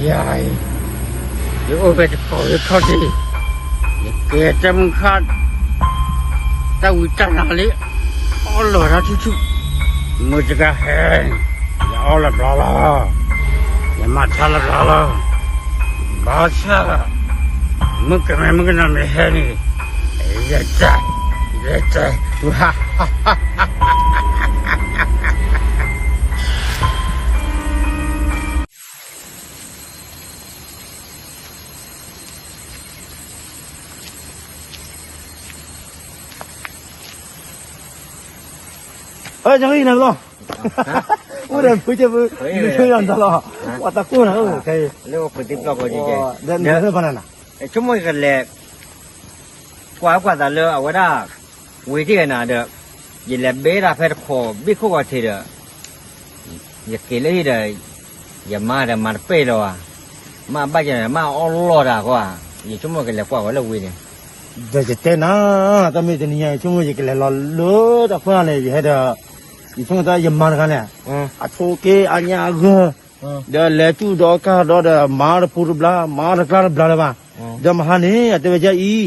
ယၤအံၤ, ယအိၣ်ဖဲတကိးလၢခီၣ်ထံး, ယကဲတၢ်မုၢ်ခါ, တၢ်ဝံတၢ်နါလံ, အီၣ်လီၤတၢ်ဆူၣ်ဆူၣ်, မုၢ်တဂၤဟဲ, ယအီၣ်လၢဘျီလီၤ, ယမၤထါလၢဘျီလီၤ, ဘၣ်ဆၣ်, မုၢ်ကမဲမုၢ်ကနၣ်မ့ၢ်ဟဲန့ၣ်, ယတဲ, ယတဲ, အၢ ကၠီနၤလီၤ, အိၣ်ဒီးဖုကၢဖု, နဆိယၤတၢ်လီၤ, ပှၤတၢ်ကိၢ်နၤ, လၢပတံၢ်ပျီၢ်ကိးကဲ, ဒီးနဖဲနၤ, ဆိကမိၣ်ယကလဲၤ, ကွၢ်ကွၢ်သးလၢအဝဲဒၣ်, ဝံၤတဂၤနၤဒီး, ယလဲၤဘဲဒၣ်ဖဲတခိးဘံၣ်ခိၣ်ဂီၤထံးဒီး, ယက့ၤလၢဟံၣ်ဒီး, ယမါဒီးမၤတပဲၢ်လီၤဧါ, မ့ၢ်ဘၣ်ကန့ၣ် မ့ၢ်အီၣ်လီၤတၢ်ဃီဧါ, ယဆိကမိၣ်ကလဲၤကွၢ်ဝဲလၢဝံၤန့ၣ်, ဒီးယတဲနၤ, တၢ်မ့ၢ်တနံၤညါ ယဆိကမိၣ်ယကလဲၤလီၤလၢတၢ်ဖၢန့ၣ် ယဟဲဒီး, ယဆိကမိၣ်တၢ်ယမါတဂၤန့ၣ်, အဆိက့အါညါအဂၢၢ်, ဒီးလဲၤတူၢ်ဒီးကၢ်ဒီးဒီး မၤတပူၤတဘျါ မၤတကျါတဘျါလၢၤဘၣ်, ဒီးမဟါန့ၣ် အတဲဝဲဒ်အံၤ,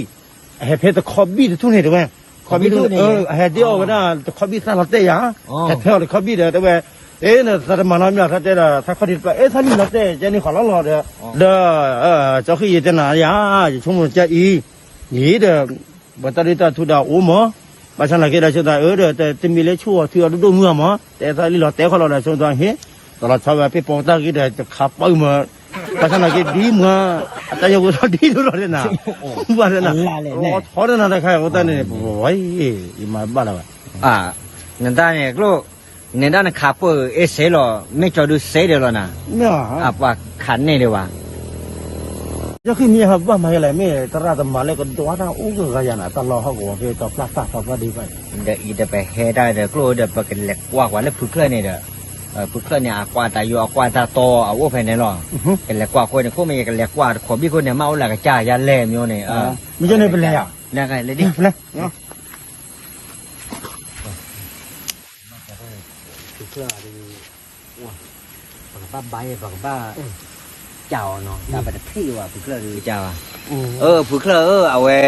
အဟဲဖဲတခီဘံၣ်တထူၣ်န့ၣ်တဲဝဲ, ခီဘံၣ်တထူၣ်န့ၣ်, အဟဲဒ့ၣ်အီၣ်ဝဲဒၣ်တခီဘံၣ်သၣ်လီၤတဲာ်ယၤ, ဟဲဖဲအီၤတခီဘံၣ်ဒီးတဲဝဲ, အ့ နသးတမၤနီတမံၤ သးတဲဒီး သးခီၣ်ထံးတပျၢ် အ့ သးလံလီၤတဲာ်ကဲန့ၣ်ဃီလီၤလီၤဒီး, ဒီး, ကၠီဃံ ယတဲနၤယၤ, ယဆိကမိၣ်ကၢအံၤ, ယံၤဒီး, ပတၢ်ဒုၣ်တၢ်ထူဒီးအိၣ်မး, ဘၣ်ဆၣ်သနာ်က့ဒီးဆိသးအၢဒီး တမ့ၢ်လၢဆိအီၤထုအီၤဒိၣ်ဒိၣ်မုၢ်အမး, တဲသးလံလီၤတဲာ်ခီလီၤဒီးဆိသးဟ့ၣ်, ဒီးလီၤဆီဝဲပ့ၢ်ပိာ်တၢ်ဂ့ၤဒီး တခါပာ်မး, ဘၣ်ဆၣ်သနာ်က့ဒ်မး, အတၢ်ယီၤဝဲထီၣ်ဒ်ဒိၣ်ထီၣ်ဒ်နၤ, ဘၣ်ဒ်နၤ, လီၤထီဒ်နၤတခါအံၤ အိၣ်တၢ်န့ၣ်, ယမၤဘၣ်လၢၤဘၣ်, နတၢ်န့ၣ်ကျိ, နဲဒၣ်နခးပၢၢ်အ့စဲးလီၤ မ့ၢ်ကၠီဒုစဲးဒီးလီၤနၤ, အပှၤခးန့ၢ်ဒံးဘၣ် ယီၤခံမ့ၢ်ဟးဘၣ်မၤယလဲၣ် မ့ၢ်တရၣ်တမၤလၢကဒွးတၢ်အိၣ်ကဂၤယၤနၤ တၢ်လီၢ်ဟီၣ်ကဝီၤဖဲတီဖျၢၣ်သၣ်တီဖျၢၣ်ဒံးဘၣ်, ဒီးအံၤဒီးပဟဲတၢ်ဒီးကျိဒီး ပကလဲၤကွၢ်ကွၢ်လၢဖုချၢၣ်န့ၣ်ဒီး, ဖုချၢၣ်န့ၣ် အကွၢ်တၢ်ယိာ်အကွၢ်တၢ်တီအအိၣ်ဖဲန့ၣ်လီၤ, ကလဲၤကွၢ်ဃိန့ၣ် ခိၣ်မ့ၢ်ယကလဲၤကွၢ်တခိးဘံၣ်ခိၣ်န့ၣ် မ့ၢ်အိၣ်လၢအကစၢ်ယါလဲၣ်မ့ၢ်န့ၣ်, မ့ၢ်ယန့ၣ်ပလဲၤယၤ, ဖုချၢၣ်, ပကဘၣ်ဘါယဲ ပကဘၣ်, ကၢ်အီၤနီၤ တၢ်ပတထံၣ်ဘၣ် ဖုချၢၣ်ဒုးကၢ်ဘၣ်, အၢ ဖုချၢၣ်ဧၢ အဝဲ,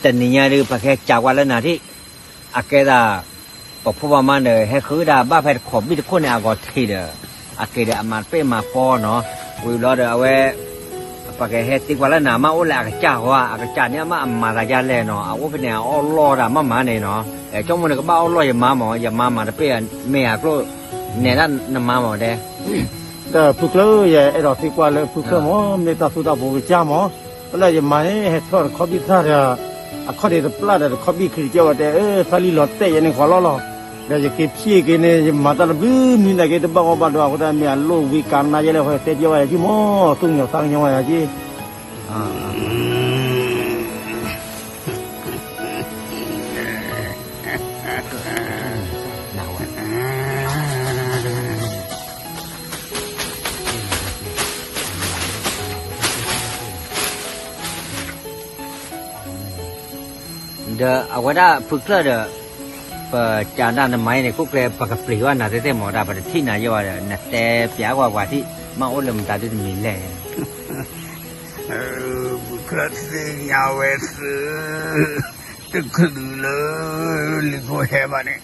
တနံၤညါဒုး ပကဟဲကၢ်ကွၢ်လၢနၤထံၣ်, အကဲသး, ပဖိပမါဒီး ဟဲဃုဒၣ်ဘၣ်ဖဲတခိးဘံၣ်တခိၣ်န့ၣ် အဂီၤထံးဒီး, အက့ၤဒီးအမၤတပဲၢ်မၤပီနီၤ, ဝံၤဘျီဒီးအဝဲ ပကဟဲသံကွၢ်လၢနၤ မ့ၢ်အိၣ်လၢအကစၢ်ဃီဧါ အကစၢ်န့ၣ် မ့ၢ်အမၤသးယါလဲၣ်နီၤ အအိၣ်ဖဲန့ၣ် အအီၣ်လီၢ်တၢ်မ့ၢ်မၤန့ၣ်နီၤ, ဆိကမိၣ်န့ၣ်ကဘၣ်အီၣ်လီၢ်ယမါမး ယမါမၤတပဲၢ်မ့ၢ်ဧါကျိၣ်, နဲဒၣ်နမါမးဒဲ, ဒီးဖုချၢၣ် ယအဲၣ်ဒိးသံကွၢ်လၢဖုချၢၣ်မး မ့ၢ်တၢ်သူတၢ်ပူၤကစၢ်မး, ဖဲလၢယမါန့ၣ် ဟဲထီၣ်တခီဘံၣ်သၣ်ဒီး, အခီၣ်ဒ့တပျၢ်ဒီးတခီဘံၣ်ချံတကဲဝဲတဲ အၢ သးလံလီၤတဲာ်ယဲန့ၣ်ဃီလီၤလီၤ, ဒီးယက့ၤဖျ့က့ၤန့ၣ် ယမၤတၢ်တဘျုးမံၤနာ်က့ တဘၣ်ဂီၢ်ဘၣ်ဒိအဃိသတး မ့ၢ်အလိၣ်ဝံကၤနါယဲလဲၣ်ဃီ တဲပျဲဝဲယၤက့မး သူၣ်ကညီၤသးကညီၤဝဲယၤက့ ဒီးအဝဲဒၣ်ဖုချၢၣ်ဒီး, ပကးဒၣ်နမါအံၤန့ၣ် ခိၣ်ကျဲ ပကပျံၤဝဲနၤသ့သ့မးဒၣ် ပတထံၣ်နၤယဲဝဲဒီး နတဲပျးကွၢ်ပှၤထံၣ် မ့ၢ်အိၣ်လၢမတၤဒုတမံၤလဲၣ်. ဖုချၢၣ်သ့ၣ်ညါဝဲသု, တချုးလၢလံာ်ဖိဟဲဘၣ်န့ၣ်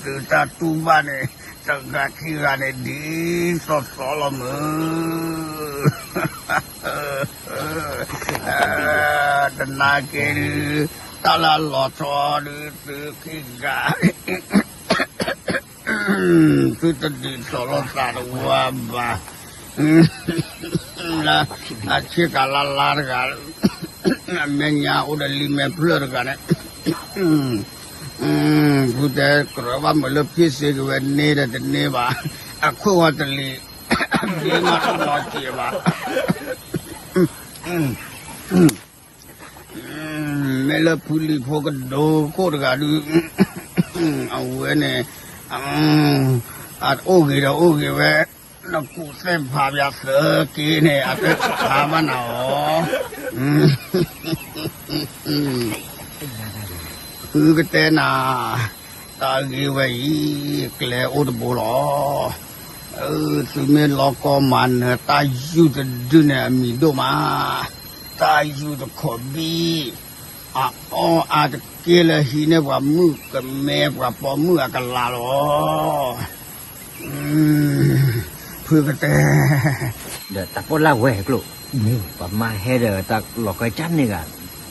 သုတၢ်တူၢ်ဘၣ်န့ၣ် တဂၤခံဂၤန့ၣ် ဒ်သိးသိးလီၤမုၢ်, တနာ်က့ဒုး တၢ်လၢလီၤဆီဒုး သုခံဂၤ သုတဒ်သိးလိာ်သးတဝါဘၣ်. လၢအဆ့ကၤလါလါတဂၤ, အမဲာ်ညါအိၣ်ဒီးလံာ်မဲာ်ဖျၢၣ်တဂၤန့ၣ်, ဖုတဲကြၢးဘၣ်မုာ်လၢဖ့စ့က့ၤဝဲန့ၣ်ဒီးတန့ၢ်ဘၣ်, အခွဲးဝဲတလံာ်, ဒ်မးတလီၤစ့ၢ်ဘၣ်. မ့ၢ်လၢဖုလံၤဖိကဒိခိၣ်တဂၤဒုး, အဝဲန့ၣ်, အအိၣ်ဂ့ၤဒီးအိၣ်ဂ့ၤဝဲ, နကူၣ်သ့ၣ်ဖးပၠးသၢက့န့ၣ် အတခါဘၣ်နၤအီၤ, ဖုကတဲနၤ, တၢ်ဂ့ၢ်ဝဲအံၤ ကျဲအိၣ်တဘိလီၤ. အၢ သုမ့ၢ်လီၤကီမၤနၢၤတၢ်ယူၢ်တဒုန့ၣ် အမံၤဒိၣ်မး, တၢ်ယူၢ်တခိးဘံၣ်, အအီၣ်အါတက့ၢ်လၢဟံးန့ၢ်ပှၤမုၣ်ကမဲ ပှၤပိာ်မုၣ်အကလၤလီၤ. ဖုကတဲ ဒီးတၢ်ပီၣ်လၢဝဲကျိာ်, ပမၤဟဲဒီးတၢ်လီၤကၢကၢန့ၣ်ဂ့ၤ,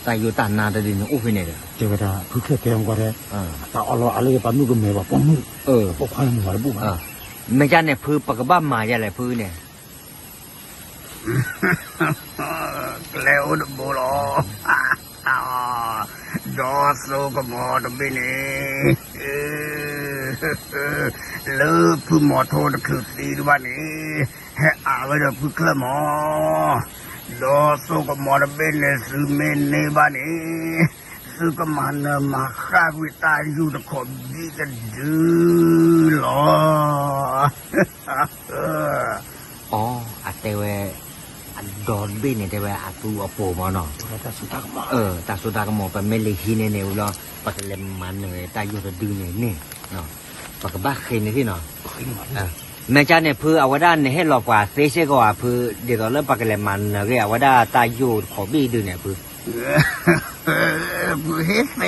တၢ်ယိာ်တၢ်နါတဒုန့ၣ်အိၣ်ဖဲန့ၣ်ဒီး တဲဝဲဒၣ် ဖုချၢၣ်တဲမကွၢ်တဲ, တၢ်အီၣ်လီၤအါလၢပှၤမုၣ်ကမဲ ပှၤပိာ်မုၣ်, ပိာ်ခွါမုၣ်မၤတဘူၣ်ဘၣ်. မ့ၢ်ကန့ၣ် ဖုပကဘၣ်မၤယၤလဲၣ်ဖုန့ၣ် ကျဲအိၣ်တဘိလီၤ. ဒီးစိကမီၤတဘ့ၣ်န့ၣ် လၢဖုမီၤထိတချုးသံဒံးဘၣ်န့ၣ် ဟဲအးဝဲဒီးဖုချၢၣ်မီၤ, ဒီးစိကမီၤတဘ့ၣ်န့ၣ် သုမ့ၢ်န့ၢ်ဘၣ်န့ၣ် သုကမၤနၢၤမၤဃၣ်ကွံာ်တၢ်ယူၢ်တခိးဘံၣ်တဒုလီၤ. အီ အတဲဝဲ အဒီတဘ့ၣ်န့ၣ် တဲဝဲအသူအပိၤမးနီၤ, တၢ်စိတၢ်ကမီၤ ပမ့ၢ်လံဟံးန့ၢ်န့ၣ်ဝံၤလီၤ ပကလဲၤမၤနၢၤတၢ်ယိာ်တဒုန့ၣ်န့ၣ်, ပကဘၣ်ဃ့န့ၢ်သ့ၣ်နီၤ. မ့ၢ်ကန့ၣ် ဖုအဝဲဒၣ်နဟ့ၣ်လီၤပှၤသ့စ့ၢ်ကီးဧါဖု, ဒ်သိးလၢပကလဲၤမၤနၢၤက့ၤအဝဲဒၣ်တၢ်ယိာ်တခိးဘံၣ်ဒုန့ၣ်ဖု ဖုဟ့ၣ်သ့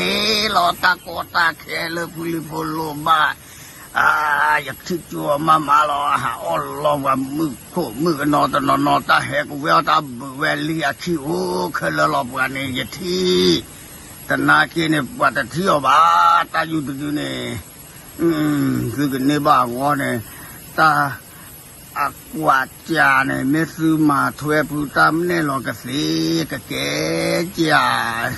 လီၤတၢ်ကီတၢ်ခဲလၢဖုလံၤဖိလိၣ်ဘၣ်, ယထံၣ်ကၠိမးမးလီၤ ဟးအီၣ်လီၤပှၤမုၣ်ခိၣ်မုၣ်ကနီၤတနီၤနီၤ တၢ်ဟဲကဝဲအီၣ်တၢ်ဘုးဝဲလံအထံၣ်အိၣ်ခဲလၢာ်လီၤပှၤန့ၣ် ယထံၣ်, တနာ်က့န့ၣ် ပှၤတထံၣ်အီၤဘၣ် တၢ်ယူၢ်တဒုန့ၣ်, သုကန့ၢ်ဘၣ်အဂီၢ်န့ၣ်, တၢ် အကွၢ်ကၢ်န့ၣ် မ့ၢ်သုမၤထွဲဖုတၢ်မနုၤလီၤကသ့ ကကဲကၢ်,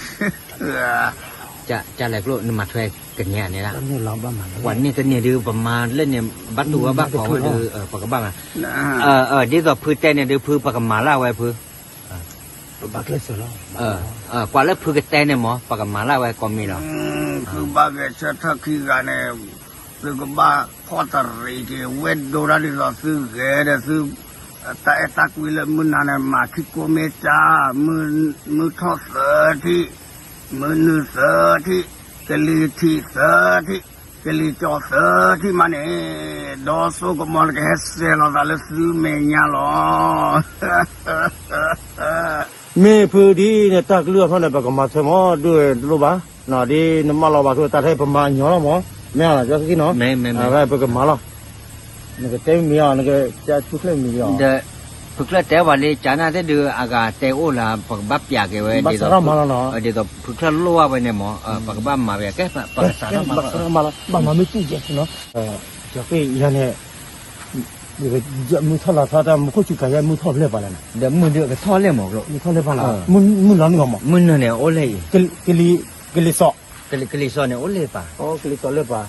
ကလဲၤကျိာ် နမၤထွဲကန့ၢ်န့ၣ်လီၤ, ပှၤန့ၢ်ကန့ၢ်ဒုး ပမၤလၢန့ၣ် ဘၣ်တူၢ်ဝဲဘၣ်ဖီဝဲဒုး ပကဘၣ်မၤ, ဒ်သိးဖုတဲန့ၣ်ဒုး ဖုပကမၤလၢဝဲဖု ပဘၣ်ကျဲးစၢးလီၤ, ကွၢ်လၢဖုကတဲန့ၣ်မး ပကမၤလၢဝဲကိးမံၤလီၤ, ဖုဘၣ်ဂဲၤဆၢထၢၣ်ခံဂၤန့ၣ်, သုကဘၣ်ဖီၣ်တရံးက့ၤ ဝဲၢ်ဒိတၢ်ဒ်သိးသုဂဲၤဒီးသု, တၢ်အဲၣ်တၢ်ကွံလၢမုၢ်နၤန့ၣ် မၤခံကိးမ့ၢ်တၢ်, မုၢ်ထီၣ်သၢထံၣ်, မုၢ်နုာ်သၢထံၣ်, ကလံၤထံးသၢထံၣ်, ကလံၤကၠီသၢထံၣ်မးန့ၣ်, ဒီးစိကမီၤန့ၣ်ကဟဲစဲးလီၤသးလၢသုမဲာ်ညါလီၤ. မ့ၢ်ဖုဒ်န့ၣ် တၢ်ကလုၢ်အဖီန့ၣ် ပကမၤထွဲမး ဒိၣ်တလိၣ်ဘၣ်, ဒ်နမၢလီၤဘၣ်ဖုတၢ်ထဲပမၤညီလီၤမး, မ့ၢ်လီၤ ကသ့နီၤ, ပကမၤလီၤ, နကတဲမ့ၢ်အီၤ နကတဲဖုချၢၣ်မ့ၢ်အီၤ, ဒီးဖုချၢၣ်တဲဝဲလံ ကနၣ်သ့ၣ်ဒုး အဂၤတဲအိၣ်လၢ ပကဘၣ်ပျးက့ၤဝဲ ဒ်သိးဖုချၢၣ်လိၣ်ဘၣ်ဝဲန့ၣ်မး ပကဘၣ်မၤဝဲ ကဲ ပကစးထီၣ်မၤလီၤ, ဘၣ်မၤမ့ၢ်တူၢ်ယဲၢ်နီၤ, ယၤန့ၣ် မုၢ်ထီၣ်လီၤထီၣ်တၢ် မူခိၣ်စူၤကၤယဲၢ် မုၢ်ထီၣ်ဖျဲၣ်ပာ်လဲၣ်နီၤ, ဒီးမုၢ်ဒုးကထီၣ်လဲၣ်မးကျိာ်, မုၢ်ထီၣ်လဲၣ်ပာ်လီၤ, မုၢ်လီၤန့ၣ်မး, မုၢ်နုာ်န့ၣ်အိၣ်လဲၣ်အံၤ, ကလံၤစိး, ကလံၤစိးန့ၣ်အိၣ်လဲၣ်ပာ်, ကလံၤစိးလဲၣ်ပာ်,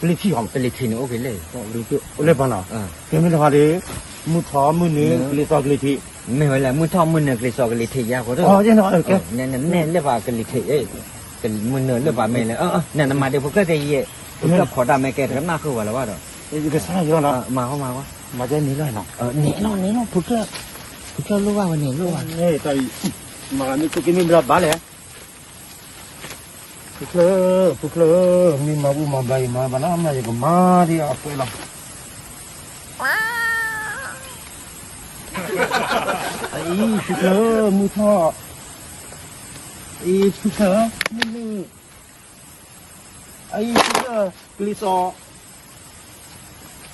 ကလံၤထံး, ကလံၤထံးန့ၣ်အိၣ်က့ၤလဲၣ်, အိၣ်လဲၣ်ပာ်နီၤ, ကဲမ့ၢ်တခါဒီး မုၢ်ထီၣ်မုၢ်နုာ် ကလံၤစိးကလံၤထံး, မ့ၢ်ဝဲလဲၣ် မုၢ်ထီၣ်မုၢ်နုာ် ကလံၤစိးကလံၤထံးယါဃိ, နဲလဲၣ်ပာ်ကလံၤထံး, မုၢ်နုာ်လၢပာ်မ့ၢ်လဲၣ်, နမၤဒ်ဖုချၢၣ်တဲယဲၢ်, ဖုချၢၣ်ခိးတၢ်မ့ၢ်ကဲတကနၣ်ဃုာ်ဝဲလၢၤဘၣ်ဒီး, မၤဃီမၤဃီ, မၤကဲန့ၣ်လီၤ, န့ၣ်လီၤန့ၣ်လီၤ ဖုချၢၣ်, ဖုချၢၣ်လိၣ်ဘၣ်ဝဲန့ၣ်လိၣ်ဘၣ်, မၤမ့ၢ်ကမ့ၢ်ဘၣ်လဲၣ် ဖုချၢၣ်, ဖုချၢၣ်, မ့ၢ်မၤဘူၣ်မၤဘါအံၤ မၤဘၣ်နီၤ မ့ၢ်ယကမၤဒ်အကွဲးလီၤ, အံၤ ဖုချၢၣ်, မုၢ်ထီၣ်, အံၤ ဖုချၢၣ်, မုၢ်နုာ်, အံၤ ဖုချၢၣ်, ကလံၤစိး,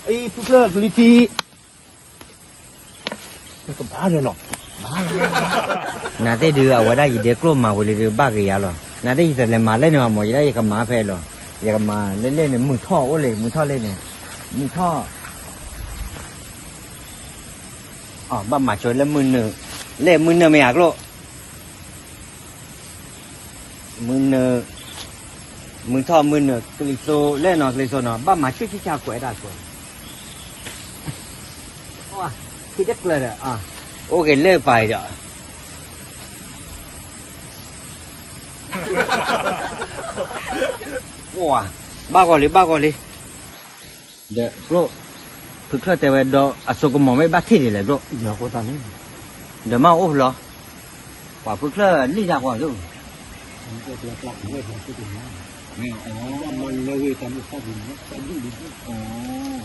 အံၤ ဖုချၢၣ် ကလံၤထံး ကဘၣ်ဒီးနီၤ, နသ့ၣ်ဒုး အဝဲဒၣ်ယဒဲကျိၣ်မၤဝံၤလံဒုး ဘၣ်က့ၤယၤလီၤ, နသ့ၣ်ယတလဲၤမၤလၢန့ၣ်ဘၣ်မး ယဒၣ်ယကမၤဖဲလီၤ, ယကမၤလၢလဲၣ်န့ၣ် မုၢ်ထီၣ်အိၣ်လဲၣ် မုၢ်ထီၣ်လဲၣ်န့ၣ်, မုၢ်ထီၣ်, ဘၣ်မၤဆိလၢမုၢ်နုာ်, လဲၣ်မုၢ်နုာ်မ့ၢ်ယၤကျိၣ် မုၢ်နုာ်, မုၢ်ထီၣ်မုၢ်နုာ် ကလံၤစိးလဲၣ်နီၤ ကလံၤစိးနီၤ ဘၣ်မၤဆူၣ်ဆူၣ်ဆါကွဲးတၢ်ကွဲး, ထံတကျၢၤဒီး, အိၣ်က့ၤလၢပၢ်ဒီး, ဘၣ်ဂီၤလံ ဘၣ်ဂီၤလံ ဒီးကျိၣ်, ဖုချၢၣ်တဲဝဲဒီး အစိကမီၤမ့ၢ်ဘၣ်ထံၣ်ဒ်လဲၣ်ကျိၣ်, ဒီးမ့ၢ်အိၣ်ဖဲလဲၣ်, ပှၤဖုချၢၣ်လံၣ်တၢ်ကွၢ်သိၣ်, မ့ၢ်, မ့ၢ်,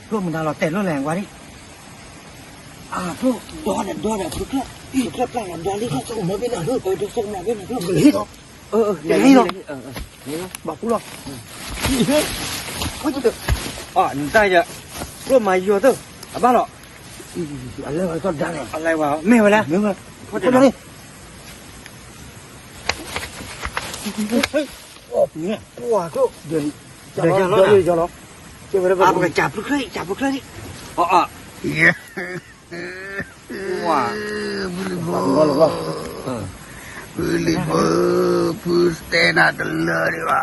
ကျိၣ်မတၤလီၤတဲာ်လီၤလဲၣ် ကွၢ်ဒံး, ကျိၣ်ဒီဒီးဒီး ဖုချၢၣ် ဖုချၢၣ်ပျၢ်ဒီးလံ ကျိၣ်ဆိကမိၣ်ဘ့ၣ်နၤ ဒီဆိကမိၣ်ဘ့ၣ်နၤ ကျိၣ်ကလံလီၤ, ကလံလီၤ, ဘၣ်ပူလီၤ, နတၢ်ယ ကျိၣ်မၤယီၤသၢ အဘၣ်လီၤ, အလဲၤဝဲကီၢ်ဒါန့ၣ် အလဲၤဝဲ မ့ၢ်ဝဲလဲၣ်, မ့ၢ်ဝဲ, ဖိတၢ်န့ၣ် ပှၤကျိၣ်, ဒီးလီၤ, ပကစၢ်ဖုချၢၣ် စၢ်ဖုချၢၣ်န့ၣ်, အီၤအီၤ, ဝါ, ဖုလံၤဖိ, ဖုလံၤဖိ, ဖုတဲနၤတလၢဒံးဘၣ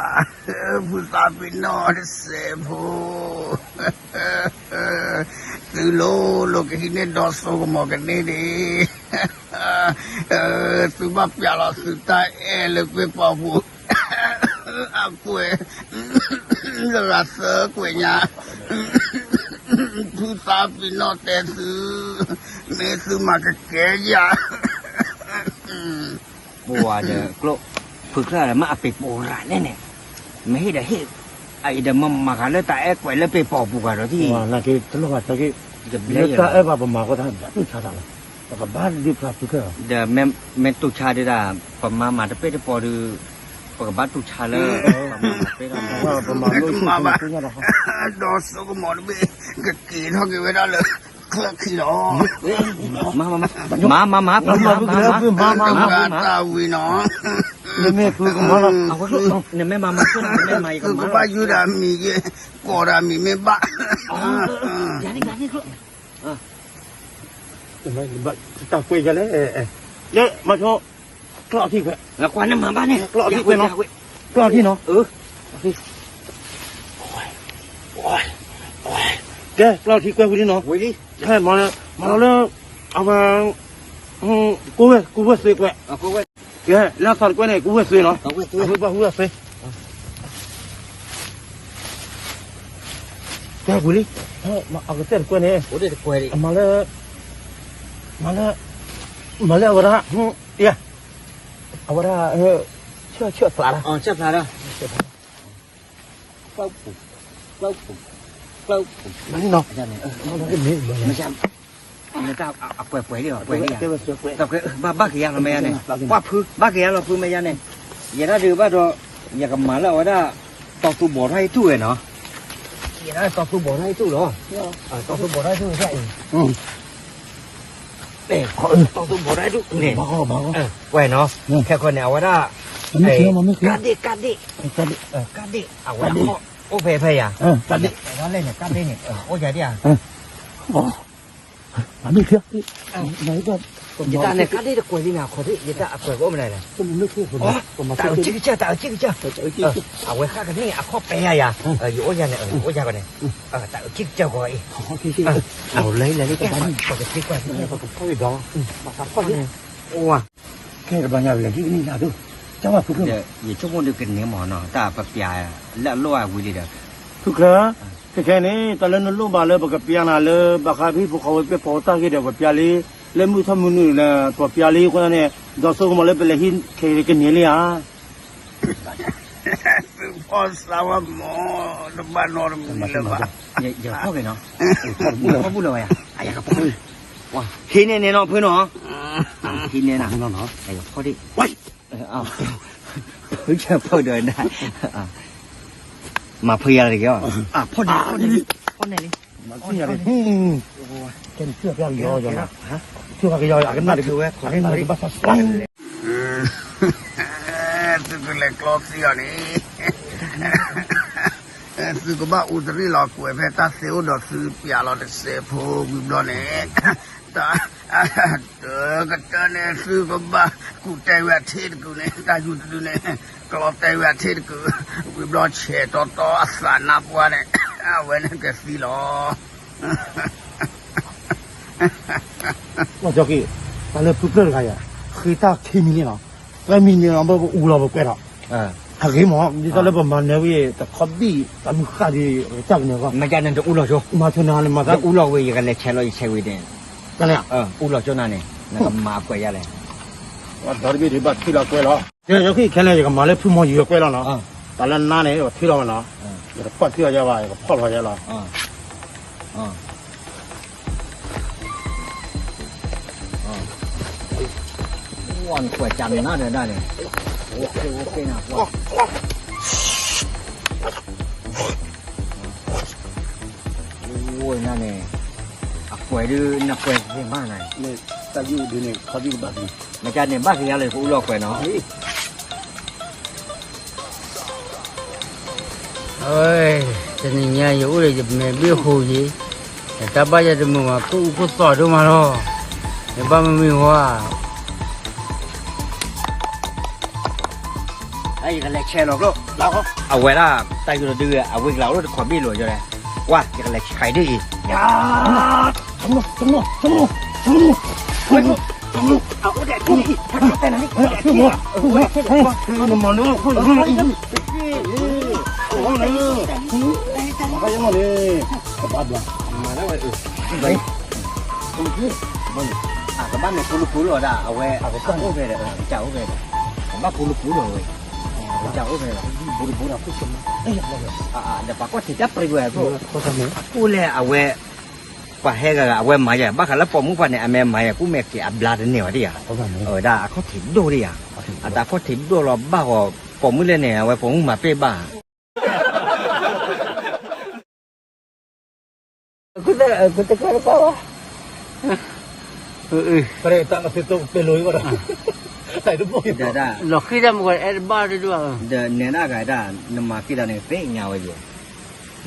်, ဖုသးပ့ၤနီၣ်တစဲးဖိ သုလိၤလိၤကဟံးန့ၢ်ဒီးစိကမီၤကန့ၢ်ဒံး, သုဘၣ်ပျၢ်လီၤသုတၢ်အဲၣ်လၢကွ့ပီၤပူၤ အကွဲး, လရာ်သၢကွဲးညါ, ဖုသးပ့ၤနီၣ်တဲသု, မ့ၢ်သုမၤကကဲယၤ ပဝၤဒီးကျိၣ်, ဖုချၢၣ်ဒီးမ့ၢ်အပ့ၤပိာ်ရၤန့ၣ်န့ၣ်, မ့ၢ်ဟ့ၣ်ဒီးဟ့ၣ်, အအံၤဒီးမ့ၢ်မၤဃးလၢတၢ်အဲၣ်ကွဲးလၢပ့ၤပိာ်ပူၤဂၤဒီးသံ, လၢတၢ်အဲၣ်ဘၣ်ပမၤဃီတၢ်ဒၣ်တူၢ်ဆါတၢ်လီၤ, ပကဘၣ်ဒုးဖျါဖုချၢၣ်လီၤ, ဒီးမ့ၢ်တူၢ်ဆါဒုးဒၣ်, ပမၤမၤတပ့ၢ်တပီၤဒုး, ပကဘၣ်တူၢ်ဆါလၢ, ပမၤမၤတပ့ၢ်တပီၤ, ဒီးစိကမီၤတဘ့ၣ်, ကက့ၤထီၣ်က့ၤဝဲဒၣ်လၢ ချၢၣ်ခံလီၤ မၤမၤမၤ, မၤမၤမၤ, မၤမၤမၤ, တၢ်ဝံၤနီၤ, နမ့ၢ်ဖုကမၤလီၤ, နမ့ၢ်မၤမၤ, သုကဘၣ်ယုၢ်ဒၣ်မံၤယဲ, ကိးဒၣ်မံၤမ့ၢ်ဘၣ်, တၢ်ကွဲးယလဲၣ်, မၤဆိ, ကျီၢ်ထံကွဲး, ကျီၢ်ထံကွဲးနီၤ, ကျီၢ်ထံနီၤ, ကဲ ကျီၢ်ထံကွဲးဝံၤလံနီၤ, မၤလီၤလၢ, အဝဲ, ကိးဝဲၢ်သွ့ကွဲး, ကဲ လၢအသီတကွဲးန့ၣ် ကိးဝဲၢ်သွ့နီၤ, ဘၣ်ဟူဝဲၢ်သွ့, ကဲဝံၤလံ, အကတၢၢ်တကွဲးန့ၣ်, မၤလၢ, မၤလၢ, မၤလၢအဝဲဒၣ်, အဝဲဒၣ်, ဆၢဆၢဖျါလၢ, ဆၢဖျါလၢ, ပူၤ, ပူၤ, ပူၤ, အပှဲၤပှဲၤလံ, ပှဲၤလံ, ဘၣ်က့ၤယါလီၤမ့ၢ်ယါန့ၣ်, ပှၢ်ဖု, ဘၣ်က့ၤယါလီၤဖုမ့ၢ်ယါန့ၣ်, ယဲဒၣ်ဒုးဘၣ်ဒီး, ယကမၤလၢအဝဲဒၣ်, တီၤသူဘီးထီၣ်ဟံၣ်တူၢ်ဝဲနီၤ, ယဲဒၣ်တီၤသူဘီးထီၣ်ဟံၣ်တူၢ်လီၤ, တီၤသူဘီးထီၣ်ဟံၣ်တူၢ်ဝဲဒၣ်အံၤ တီၤသူဘီးထီၣ်ဟံၣ်တူၢ်န့ၣ်, ဝဲနီၤ, ခဲခီန့ၣ် အဝဲဒၣ်, ကၣ်ဒ့ၣ်, ကၣ်ဒ့ၣ်, ကၣ်ဒ့ၣ်, အဝဲဒၣ်, အိၣ်ဖဲဖဲယၤ, ကၣ်ဒ့ၣ်, ဝဲလဲၣ်န့ၣ် ကၣ်ဒ့ၣ်န့ၣ်, အိၣ်ယၤဒ်ဧါ ယတၢ်န့ၣ် ကၣ်ဒ့ၣ်တကွဲးလံန့ၣ် အခီၣ်ထံး ယတၢ်အကွဲးကအိၣ်မနုၤလဲၣ်, တၢ်အုးကံကစၢ် တၢ်အုးကံကစၢ်, အဝဲဃၣ်ကန့ၢ်အခီၣ်ပဲယၤယၤ, ယအိၣ်ယၤန့ၣ် ယအိၣ်ယၤန့ၣ်, တၢ်အုးကံကစၢ်ဂီၤအံၤ, လၢလၢလၢ, ပကသံကွၢ်, ပကဖီၣ်ဒီး, ပကဖီၣ်န့ၣ်, အိၣ်ဝါ ခဲတဘျီညါဝဲလဲၣ် ဒ်ကနံၣ်ညါဒိၣ်, ကၢ်ဘၣ်ဖုချၢၣ်, ယဆိကမိၣ်ဒုးကန့ၢ်မ့ၢ်နီၤ တၢ်ပပျးလၢအလိၣ်အဝံၤလံဒီး, ဖုချၢၣ်, ခဲခဲန့ၣ် တၢ်လၢနလိၣ်ဘၣ်လၢပကပျးနၤလၢ ဘၣ်ဃးဖဲဖိဃီဝဲပျဲၢ်ဖီတၢ်ဂ့ၢ်ဒီး ပပျးလံ, လၢမုၢ်ထီၣ်မုၢ်နုာ်န့ၣ် ပပျးလံအဃိန့ၣ်, ဒီးဆိကမိၣ်လၢပလဲၤဟံးခဲကန့ၢ်လံဧါ သုဖီၣ်သးဝဲမ့ၢ်, တဘၣ်နီတမံၤလၢၤဘၣ်, ယဖီၣ်က့ၤနီၤ, ဖီၣ်ဘူၣ်လၢၤဝဲယၤ, ယကဖီၣ်, ဟံးန့ၢ်န့ၣ်နီၤဖုနီၤ, ဟံးန့ၢ်နၤ, ယဖီၣ်ဒံး, ဖုယဖီၣ်ဒီးဒၣ်, မၤဖုယၤတဂ့ၤအီၤ, ဖီၣ်န့ၣ်, ဖီၣ်န့ၣ်လံ, ဖီၣ်န့ၣ်လံ, ကဲနဖုအပျဲၢ်ကယီယီလီၤ, ဖုအပျဲၢ်ကယီယီလီၤ, အကနၣ်တဂ့ၤ, အကနၣ်တဂ့ၤဘၣ်ဆၣ် သုကလဲၤကျီသံအီၤန့ၣ်, သုကဘၣ်အူတရံၣ်လီၤကွဲးဖဲတၢ်သ့အိၣ်ဒီးသုပျးလီၤတစဲးဖိဝံၤဘျီန့ၣ်, တၢ်, တကတၢၢ်န့ၣ် သုကဘၣ်ကူၣ်တဲာ်ဝဲအထံတကုာ်န့ၣ် တၢ်ယူၤတဒုန့ၣ်, ကျီတဲာ်ဝဲအထံတကုာ်, ဝံၤဘျီဆဲးတီတီအသးနါပှၢ်န့ၣ်, အဝဲန့ၣ်ကသံလီၤ. ကၠီက့ၤ, တၢ်လၢဖုဖျၢၣ်တဂၤယၤ, ဃ့တၢ်ခံမံၤန့ၣ်လီၤ, သၢမံၤန့ၣ်လီၤ ဘၣ်ပအူလီၤပကွဲးဒီး, အဂ့ၤမး ဒ်သိးလၢပမၤနၢၤဝံၤ တခီဘံၣ် တၢ်မုၢ်ဃၣ်ဒီးကစၢ်ကန့ၣ်အဂီၢ်, မ့ၢ်ကန့ၣ်တအူလီၤကၠိ, မၤဆိနၤန့ၣ်မၤသးအူလီၤဝံၤ ယကလဲၤဆဲးလီၤယဆဲးဝံၤန့ၣ်, အူလီၤကၠိနၤန့ၣ်, နကမၤအကွဲးယၤလဲၣ်, ဒီတဘ့ၣ်ဒုးဘၣ်ထံၣ်လီၤကွဲးလီၤ. ခဲန့ၣ် ယကမၤလၢဖုမီၤယွၤကွဲးလီၤနီၤ, တၢ်လၢနါန့ၣ် ယကထုးလီၤမးနီၤ, ယကဖီၣ်ထုးအီၤယဲဘၣ် ယကဖီၣ်လီၤယဲလီၤ. နကွဲးကနါဒီးဒၣ်န့ၣ်, နန့ၣ်, အကွဲးဒုးနကွဲးသ့မးနၤ, တၢ်ယုၢ်ဒုးန့ၣ် ခီဒုးကဘၣ်က့ၤ, မကန့ၣ်ဘၣ်က့ၤယၤလၢယကအိၣ်လီၤကွဲးနီၤ. အၢ, တနံၤညါယအိၣ်ဒီးယမဲာ်ဘ့ၣ်ဟိယ့ၤ, ယတၢ်ဘၣ်ယၤတမုာ်ဘၣ် ကူၣ်အူကူၣ်သီဒိၣ်မးလီၤ, ယဘၣ်မ့ၢ်မ့ၢ်ဝဲ, ယကလဲၤဆဲးလီၤကျိ, အဝဲဒၣ် တၢ်ယိၤလီၤဒုး အဝ့ၢ်ကလၤအိၣ်တခီဘ့ၣ်လိာ်ယဲလဲၣ်, ကွၢ် ယကလဲၤဆဲးဒ်အံၤ အကဘၣ်မ့ၢ်ပူၤလၢပူၤလီၤဒၣ် အဝဲအကစၢ်အိၣ်ဖဲဒီး ကစၢ်အိၣ်ဖဲဒီး ကဘၣ်ပူၤလၢပူၤလီၤဝဲ, ကစၢ်အိၣ်ဖဲဒီး ဒီးပှၤကီၢ်ထံးတၢ်ပြံဝဲအသိး, အကိၣ်လဲၣ်အဝဲ, ပှၤဟဲဂၤဂၤအဝဲမၤယၤ ဘၣ်ဃးလၢပိာ်မုၣ်ပှၤန့ၣ် အမ့ၢ်မၤယၤ ကူၣ်မဲာ်က့ၤအဘျါတန့ၢ်ဝဲဒၣ်ယၤ, ဝဲဒၣ်အခီၣ်ထံးဒိၣ်ဒၣ်ယၤ, အတၢ်ခီၣ်ထံးဒိၣ်လီၤဘၣ်ဂီၤ ပိာ်မုၣ်လဲၣ်န့ၣ် အဝဲပိာ်မုၣ်မၤပ့ၢ်ဘၣ် လီၤဃံၢ်တၢ်မကဲအဲၣ်တဘၣ်ဒၣ်, ဒီးနဲဒၣ်ဂၤဒၣ် နမၤဃံၢ်တၢ်န့ၣ်သ့ၣ်ညါဝဲယဲ,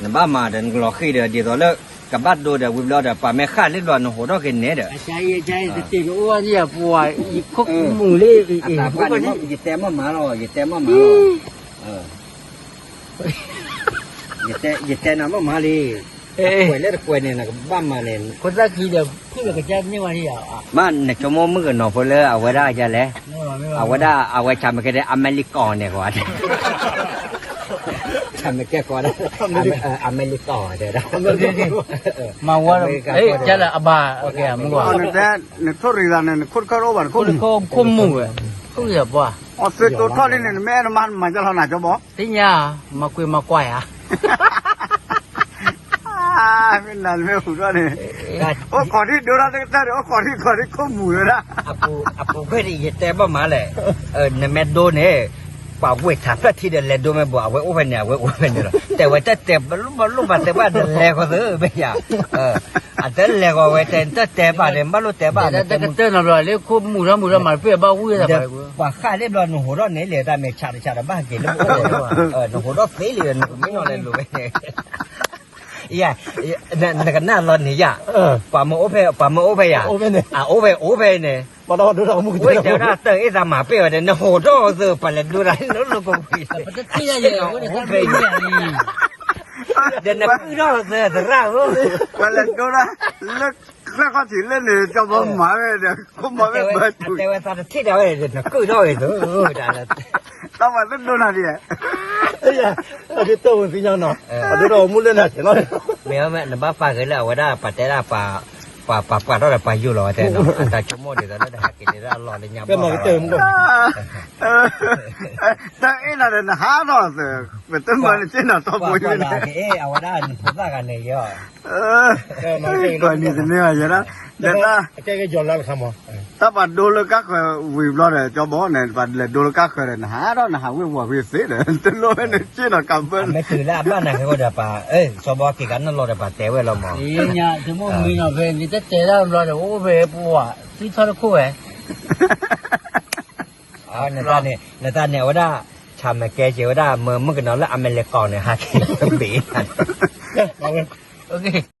နဘၣ်မၤဒီးနကလီၤဃံၢ်ဒီး ဒ်သိးလၢ ကဘၣ်ဒိဒီးဝံၤဘျီဒီး ပှၤမ့ၢ်ဃၢ်လံဘျီနဟိးထီၣ်က့ၤနဲဒီး, တ့ၢ်အိၣ်ဝဲယဲပှၤ ယခိၣ်မူၤလံ, ယတဲမ့ၢ်မၤလီၤ ယတဲမ့ၢ်မၤလီၤ ယတဲနၤမ့ၢ်မၤလံ, ကွဲးလၢတကွဲးန့ၣ် နကဘၣ်မၤန့ၣ်, ခိၣ်သၣ်ခံဒီး ဖုၣ်လီၤကစၢ်န့ၢ်ဝဲဒၣ်ယၤ, မ့ၢ်နဆိကမိၣ်မုၣ်ကနီၤဖိလၢအဝဲဒၣ်ယလဲၣ်, အဝဲဒၣ်အဝဲဆၣ်မကဲဒၣ် အမဲရကီၣ်န့ၣ်ဃီ, ဆၣ်မကဲဃီဒၣ်, အမဲရကီၣ်တဲဒၣ်, မၤဝဲ, ကဲလၢအဘၣ်, နထိၣ်ရံၤသးန့ၣ် နခိၣ်တခၢၣ်တအိၣ်ဘၣ် နခိၣ်မူၤ, ခိၣ်မူၤဝဲ, ခိၣ်မူၤဝဲ, အီသုးတိၤထီၣ်လံန့ၣ် နမ့ၢ်အဲၣ်နမါနမၤကၢ်လီၤနၤကၠီဘီ, သ့ၣ်ညါ, မၤကွံာ်မၤကွၢ်ယၤ မ့ၢ်နၤနမ့ၢ်ဟူးထီၣ်န့ၣ်, အိၣ်ခိးထံၣ်ဒိတၢ်တကတၢၢ်ဒီး အိၣ်ခိးထံၣ်ခိးထံၣ်ခိၣ်မူၤဝဲဒၣ်, အပူၤကွံာ်န့ၣ် ယတဲဘၣ်မးလဲၣ်, နမ့ၢ်ဒိန့ၣ်, ပှၤဝ့ၢ်ထးဖျၢၣ်ထံဒီးလဲၤဒိမ့ၢ်ဘၣ် အဝဲအိၣ်ဖဲန့ၣ် အဝဲအိၣ်ဖဲန့ၣ်လီၤ, တဲဝဲတၢ်တဲဘၣ်လိၣ်ဘၣ်လိၣ်ဘၣ်တဲဘၣ်ဒီးလဲၤဃီၤသ့မ့ၢ်ယၤ, အတလဲၤဃီၤဝဲတဲ တၢ်တဲဘၣ်န့ၣ် ဘၣ်လိၣ်တဲဘၣ်န့ၣ် တကတၢၢ်နီၤဘျီ လၢခိၣ်မူၤထီၣ်မူၤထီၣ်မၤတပ့ၢ်ဘၣ်ဝံၣ်သးဘၣ် ပှၤဃၢ်လံဘျီနဟိးထီၣ်န့ၣ်လဲၤတၢ်မဲာ်ဆးတဆးဒီးဘၣ်က့ၤလၢအိၣ်, နဟိးထီၣ်သ့လံဒီးနကမ့ၢ်နီၤလဲၤလိၤဝဲန့ၣ်, ယၤ, နကနၣ်လီၤန့ၣ်ယၤ, ပှၤမ့ၢ်အိၣ်ဖဲ, ပှၤမ့ၢ်အိၣ်ဖဲယၤ, အအိၣ်ဖဲအိၣ်ဖဲန့ၣ်, ဝဲတဲဝဲဒၣ်တၢ်အ့ၣ်သးမၤပ့ၢ်ဝဲဒီး နဟိးထီၣ်သ့ ပှၤလဲၤဒိတၢ်လၢလၢကဝံၤ, ဒီးနကုၢ်ထီၣ်သ့သရၣ်ဧၢ, ပှၤလဲၤဒိတၢ်လၢ ချၢၣ်ခီၣ်ထံးလၢန့ၣ် ကၠီဘီမၤဝဲဒီး ခိၣ်မၤဝဲဘၢတုၤ, အတဲဝဲသးတထံၣ်ဒၣ်ဝဲဒီး နကုၢ်ထီၣ်ဝဲသ့, တၢ်ပှၤသ့ဒိနၤဒံး, အဒိတၢ်ဝဲသ့ၣ်ညါနီၤ, အဒိတၢ်ဝဲမူလၢနၤဆဲးလီၤ, မ့ၢ်နဘၣ်ပာ်ဂ့ၤလၢအဝဲဒၣ် ပှၤတဲဒၣ် ပှၤပာ်ပှၤထီၣ်ဒီးပှၤယိာ်လီၤဝဲတဲနီၤ အတၢ်ဆိကမိၣ်ဒ်သိးလၢတဟဲက့ၤန့ၣ်လီၤလၢညါဘၣ်, တၢ်အ့ၣ်နၤဒီးနဟးထီၣ်သ့, ပတမၤနက့ၢ်နီၤ တီပူၤန့ၣ်, အဝဲဒၣ်နဖိသၣ်ဂၤန့ၣ်ယီၤ ကွၢ်နံၤတန့ၢ်ဘၣ်ယဲဒၣ်, ဒီးတၢ်, တၢ်ပှၤဒိလၢကါဃၢၤဝံၤဘျီဒီး ကၠီဘီန့ၣ် ပှၤလဲၤဒိလၢကါဃၢၤဒီး နဟးထီၣ်နဟးဝ့ၢ်ဝီၤဝ့ၢ်သ့ဒီး တလိၣ်ဝဲန့ၣ်က့ၢ်နီၤကးဘၢ, မ့ၢ်တုၤလၢအဘၣ်နၤဃဲဃီဒီးပှၤ, ကၠီဘီက့ၤကးနၢ်လီၤဒီးပှၤတဲဝဲလီၤမး, ဆိကမိၣ်မံနီၤဖဲနတတဲတၢ်ဘျီဒီး အိၣ်ဖဲပှၤသံထီၣ်တခိၣ်ဝဲ နတၢ်န့ၣ် နတၢ်န့ၣ် အဝဲဒၣ် ဆၣ်မဲာ်ကဲက့ၤဝဲဒၣ် မၢမုၣ်ကနီၤလၢအမဲရကီၣ်န့ၣ် ဟးက့ၤဘ့ၣ်, အ